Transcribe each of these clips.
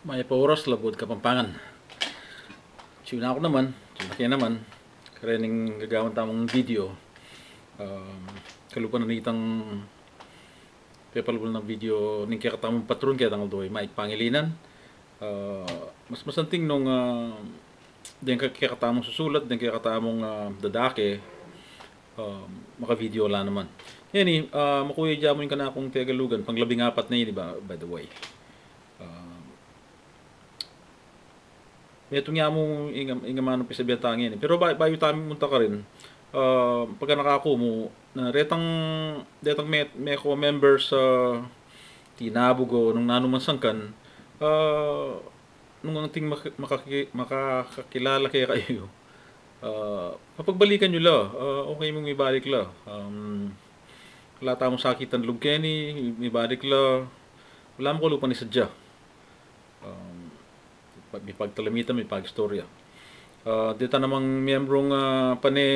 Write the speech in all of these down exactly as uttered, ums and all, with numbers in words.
Mayap a oras, Labuad Kapampangan. Atiu na ku naman, atiu na ke naman. Karening gagawan tamung video. Um, kalupa na nitang pepalubul nang video ning kekatamung patron ketang aldo i Mike Pangilinan. Uh, mas masanting nung, uh, deng kekatamung susulat, deng kekatamung, uh, dadake, uh, maka-video la naman. Ngeni, uh, makuya ya mu ing kanakung Tegalugan, panglabing apat na ini, by, by the way. Uh, metung ya mu ing, ing amanung pisabian ta ngeni. Pero ba-, bayu tamu munta karin, ah, pagkanaka ku mu, na retang, retang me-, meko members, ah, tinabug o nung nanu man sangkan, ah, nung anting mak-, makaki-, makakakilala kekayu, ah, papagbalikan yu la, ah, okay mung mibalik la. Um, ala tamung sakitan lub keni, mibalik la, ala mu kalupa ning sadya. Um, mipag-, mipagtalamitan, mipag-istorya. Ah, deta namang miyembrung, ah, pane,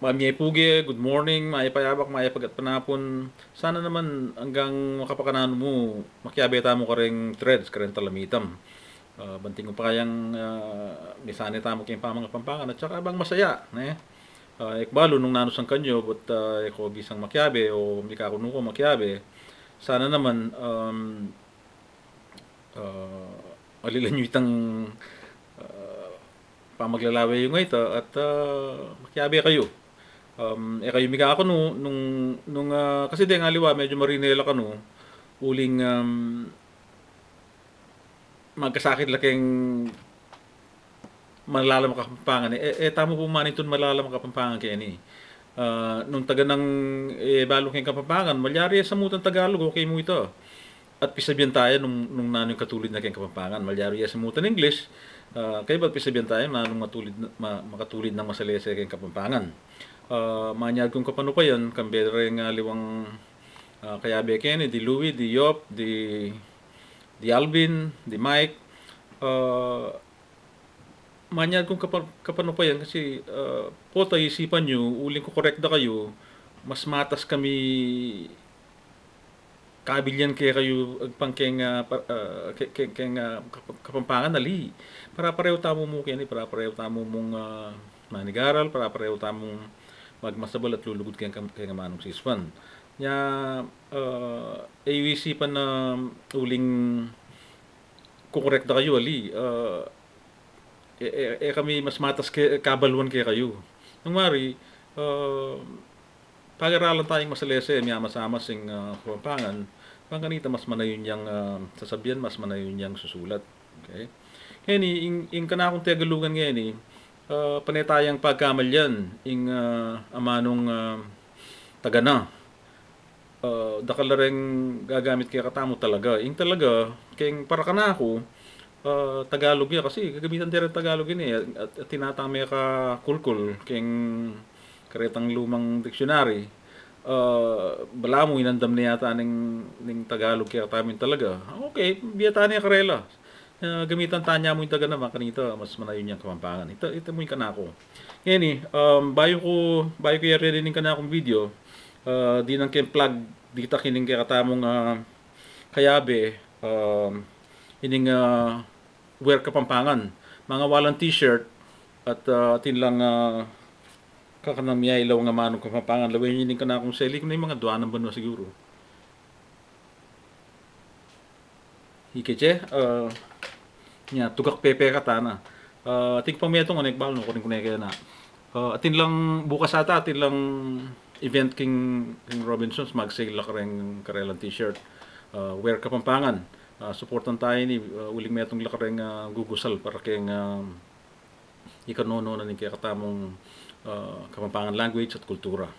mamie puge, good morning, mayap a yabak, mayap a gatpanapun. Sana naman anggang makapakananu mu, makiabe tamu kareng threads, kareng talamitam. Ah, banting upayang, ah, misane tamu keng pamangapampangan, at saka bang masaya, ne? Ah, e ku balu nung nanu sangkan yu, but, ah, e ko bisang makiabe o mikakunu ko makiabe. Sana naman, um, ah, alilan yu itang, ah, pamaglalawe yu ngeni at, ah, makiabe kayu. Um, e kayu mikakunu nung, nung, ah, kasi deng aliwa medyu marine la kanu, uling, um, magkasakit la keng malalam a Kapampangan. E, e tamu pu manintun malalam a Kapampangan keni. Ah, nung taga nang, e, balu keng Kapampangan, malyari e samutan Tagalog, okay mu ita. At pisabian taya nung, nung nanu ing katulid na keng Kapampangan. Malyari e samutan English, ah, kaybat pisabian taya nung matulid na, ma-, makatulid nang masalese keng Kapampangan. Ah, manyad kung kapanupayan, kambe reng aliwang, ah, kayabe keni, di Louie, di Yop, di, di Alvin, di Mike, ah, manyad kung kapa-, kapanupayan kasi, ah, pota isipan yu, uling kukorek da kayu, mas matas kami kabilian kekayu agpang keng, ah, pa-, ah, ke-, ke-, keng, ah, Kap-, Kapampangan, ali. Para-parehu tamu mu keni, para-parehu tamu mung, ah, manigaral, para-parehu tamung magmasabal at lulugud keng, keng amanung siswan. Nya, ah, e yu isipan na uling kukorek da kayu, ali, ah, e, e, e kami mas matas ke, kabaluan kekayu. Nung mari, ah, pag-aralan tayang masalese, miyamasamas ing, ah, Kapampangan, bang kanita mas manayun yang, ah, sasabian, mas manayun yang susulat. Okay? Ngeni, ing, ing kanakung Tegalugan ngeni, ah, pane tayang pagkamalian ing, ah, amanung, ah, taga na. Ah, dakal la reng gagamit kekatamu talaga. Ing talaga, keng para kanaku, ah, Tagalog ya kasi gagamitan de reng Tagalog ini, at, at tinatang mekakulkul keng karetang lumang dictionary. Ah, balamu inandam ne yata ning, ning Tagalog kekatamu ing talaga. Okay, bie ta ne karela. Ah, gamitan ta ne mu ing taga na, makanita mas manayun yang Kapampangan. Ita, ita mu ing kanaku. Ngeni, um, bayu ku, bayu ku ya-ready ning kanakung video, ah, dinan keng plug dita kining kekatamung, ah, kayabe, um, ining, ah, Wear Kapampangan. Mangawalan t-shirt at, ah, atin lang, ah, kakanang miyailaw a amanung Kapampangan. Lawen yu ining kanakung seli ku na ing mangadua nang banua siguru. Ike ce, ah, nya, tugak pepe ka tana. Ah, atin pang metung, anek bal, no, kuning kune kena. Ah, atin lang bukas ata, atin lang event king, king Robinsons, mag-sale la kareng karelang t-shirt. Ah, Wear Kapampangan. Ah, suportan ta ini, ah, uling metung la kareng, ah, gugusal para keng, ah, ikanunu na ning kekatamung, ah, Kapampangan language at kultura.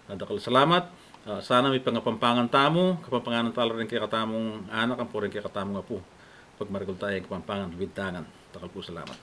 Ah, dakal a salamat. Ah, sana mipangapampangan tamu, Kapampanganan ta la ring kekatamung anak, ampo ring kekatamung apu. Pagmaragul taya ing Kapampangan, luid tangan. Dakal pu a salamat.